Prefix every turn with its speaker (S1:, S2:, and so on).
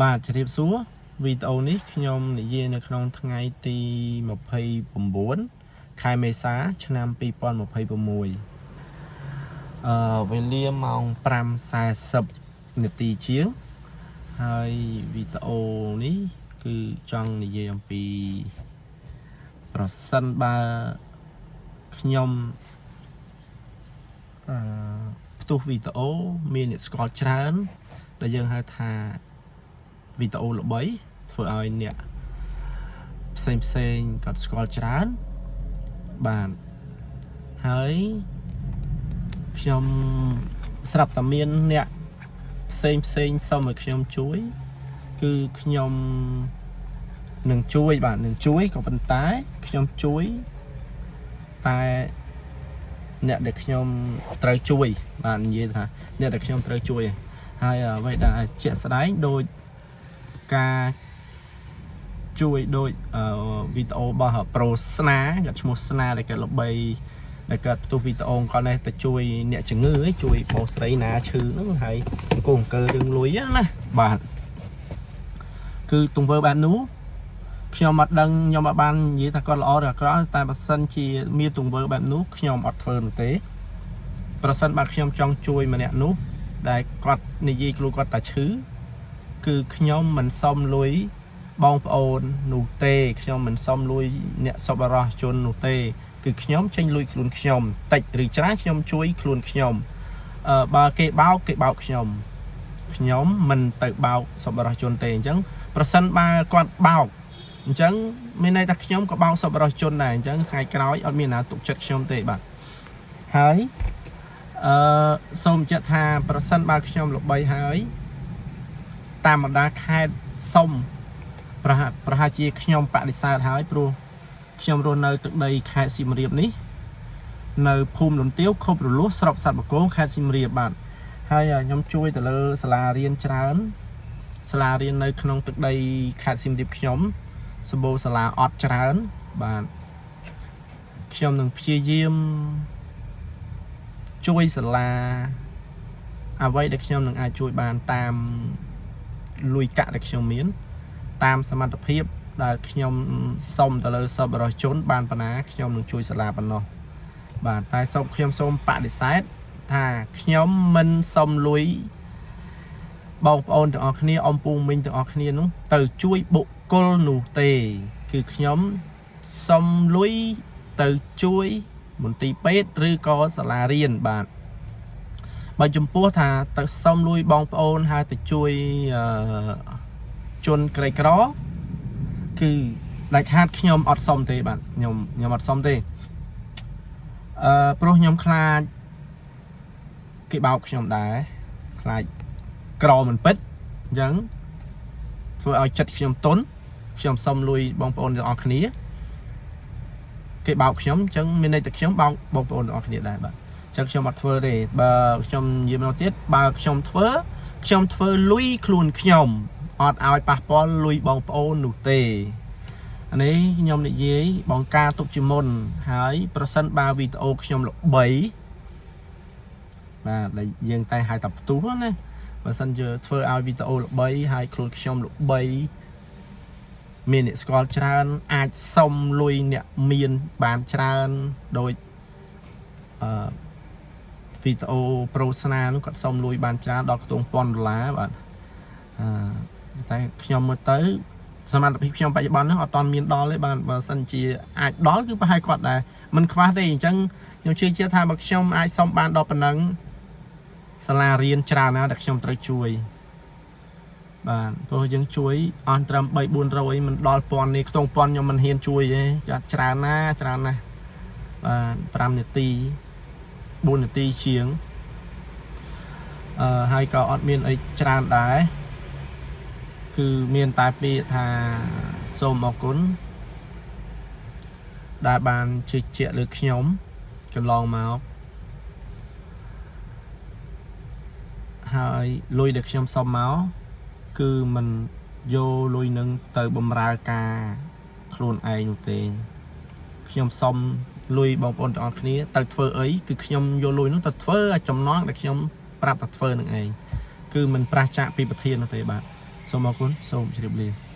S1: បាទជម្រាបសួរវីដេអូនេះខ្ញុំនិយាយនៅក្នុងថ្ងៃទី29ខែមេសា ឆ្នាំ2026វេលាម៉ោង5:40នាទីជាងហើយវីដេអូនេះគឺចង់និយាយអំពីប្រសិនបើខ្ញុំអឺផ្ទុះវីដេអូមានអ្នកស្គាល់ច្រើន ដែលយើងហៅថាវីដេអូល្បីធ្វើឲ្យអ្នកផ្សេងផ្សេងគាត់ស្គាល់ច្រើនបាទហើយខ្ញុំស្រាប់តែមានអ្នកផ្សេងផ្សេងសុំឲ្យខ្ញុំជួយ គឺខ្ញុំនឹងជួយបាទនឹងជួយក៏ប៉ុន្តែខ្ញុំជួយតែអ្នកដែលខ្ញុំត្រូវជួយបាទនិយាយថាអ្នកដែលខ្ញុំត្រូវជួយ ហើយអ្វីដែលជាក់ស្ដែងដូចការជួយដូចវីដេអូរបស់ប្រូស្នាគាត់ឈ្មោះស្នាដែលគាត់ល្បីដែលគាត់ផ្ទុះវីដេអូគាត់នេះទៅជួយអ្នកជំងឺឯងជួយប្រុសស្រីណាឈឺហ្នឹងហើយអង្គអង្គើរឿងលុយណាបាទគឺទង្វើបែបនោះខ្ញុំអត់ដឹងខ្ញុំអត់បាននិយាយថាគាត់ល្អឬអាក្រក់តែបើសិនជាមានទង្វើបែបនោះខ្ញុំអត់ធ្វើនោះទេប្រសិនបើខ្ញុំចង់ជួយម្នាក់នោះ ដែលគាត់និយាយខ្លួនគាត់តាឈឺគឺខ្ញុំមិនសុំលុយបងប្អូននោះទេខ្ញុំមិនសុំលុយអ្នកសប្បុរសជននោះទេ គឺខ្ញុំចេញលុយខ្លួនខ្ញុំតិចឬច្រើនខ្ញុំជួយខ្លួនខ្ញុំបើគេបោកគេបោកខ្ញុំខ្ញុំមិនទៅបោកសប្បុរសជនទេអញ្ចឹងប្រសិនបើគាត់បោកអញ្ចឹងមានន័យថាខ្ញុំក៏បោកសប្បុរសជនដែរអញ្ចឹងថ្ងៃក្រោយអត់មានណាទុកចិត្តខ្ញុំទេបាទហើយ អឺសូមបញ្ជាក់ថាប្រសិនបើខ្ញុំល្បីហើយតាមបណ្ដាខេត្តសុំប្រហាក់ប្រហែលជាខ្ញុំបដិសេធហើយព្រោះខ្ញុំរស់នៅទឹកដីខេត្តសៀមរាបនេះនៅភូមិលំទាវខុបរលួសស្រុកសត្វបកងខេត្តសៀមរាបបាទហើយខ្ញុំជួយទៅលើសាលារៀនច្រើនសាលារៀននៅក្នុងទឹកដីខេត្តសៀមរាបខ្ញុំសម្បូរសាលាអត់ច្រើនបាទខ្ញុំនឹងព្យាយាម ជួយសាលាអ្វីដែលខ្ញុំនឹងអាចជួយបានតាមលុយកាក់ដែលខ្ញុំមាន តាមសមត្ថភាពដែលខ្ញុំសុំទៅលើសប្បុរសជន បានប៉ុណ្ណាខ្ញុំនឹងជួយសាលាប៉ុណ្ណោះបាទតែសូមខ្ញុំសូមបដិសេធថាខ្ញុំមិនសុំលុយបងប្អូនទាំងអស់គ្នាអំពូមីងទាំងអស់គ្នានោះទៅជួយបុគ្គលនោះទេ គឺខ្ញុំសុំលុយទៅជួយមន្ទីរពេទ្យឬក៏សាលារៀនបាទបើចំពោះថាទៅសុំលុយបងប្អូនហើយទៅជួយអឺជនក្រីក្រគឺដាច់ខាតខ្ញុំអត់សុំទេបាទខ្ញុំខ្ញុំអត់សុំទេព្រោះខ្ញុំខ្លាចគេបោកខ្ញុំដែរខ្លាចក្រមិនពិតអញ្ចឹងធ្វើឲ្យចិត្តខ្ញុំទន់ខ្ញុំសុំលុយបងប្អូនទាំងអស់គ្នា គេបោកខ្ញុំអញ្ចឹងមានន័យតែខ្ញុំបោកបងប្អូនទាំងអស់គ្នាដែរបាទអញ្ចឹងខ្ញុំអត់ធ្វើទេបើខ្ញុំនិយាយមកទៀតបើខ្ញុំធ្វើខ្ញុំធ្វើលុយខ្លួនខ្ញុំអត់ឲ្យប៉ះពាល់លុយបងប្អូននោះទេអានេះខ្ញុំនិយាយបងការទុកជាមុនហើយប្រសិនបើវីដេអូខ្ញុំល្បីបាទដែលយើងតែហៅថាផ្ទុះណាបើសិនជាធ្វើឲ្យវីដេអូល្បីហើយខ្លួនខ្ញុំល្បី មានអ្នកស្គាល់ច្រើនអាចសុំលុយអ្នកមានបានច្រើនដោយអឺវីដេអូប្រូស្នានោះគាត់សុំលុយបានច្រើនដល់ខ្ទង់1000ដុល្លារបាទអឺតែខ្ញុំមើលទៅសមត្ថភាពខ្ញុំបច្ចុប្បន្ននេះអត់ទាន់មានដល់ទេបាទបើសិនជាអាចដល់គឺប្រហែលគាត់ដែរមិនខ្វះទេអញ្ចឹងខ្ញុំជឿជាក់ថាបើខ្ញុំអាចសុំបានដល់ប៉ុណ្ណឹងសាលារៀនច្រើនណាស់ដែលខ្ញុំត្រូវជួយ បាទព្រោះយើងជួយអស់ត្រឹម3 400មិនដល់ពាន់នេះខ្ទង់ពាន់ខ្ញុំមិនហ៊ានជួយទេចាត់ច្រើនណាស់ច្រើនណាស់បាទ5នាទី4នាទីជាងហើយក៏អត់មានអីច្រើនដែរគឺមានតែពាក្យថាសូមអរគុណដែលបានជឿជាក់លើខ្ញុំកន្លងមកហើយលុយដែលខ្ញុំសុំមក គឺមិនយកលុយនឹងទៅបំរើការខ្លួនឯងនោះទេខ្ញុំសុំលុយបងប្អូនទាំងអស់គ្នាទៅធ្វើអីគឺខ្ញុំយកលុយនោះទៅធ្វើឲ្យចំណងដែលខ្ញុំប្រាប់តែធ្វើនឹងឯងគឺមិនប្រះចាកពីប្រធាននោះទេបាទ សូមអរគុណសូមជម្រាបលា។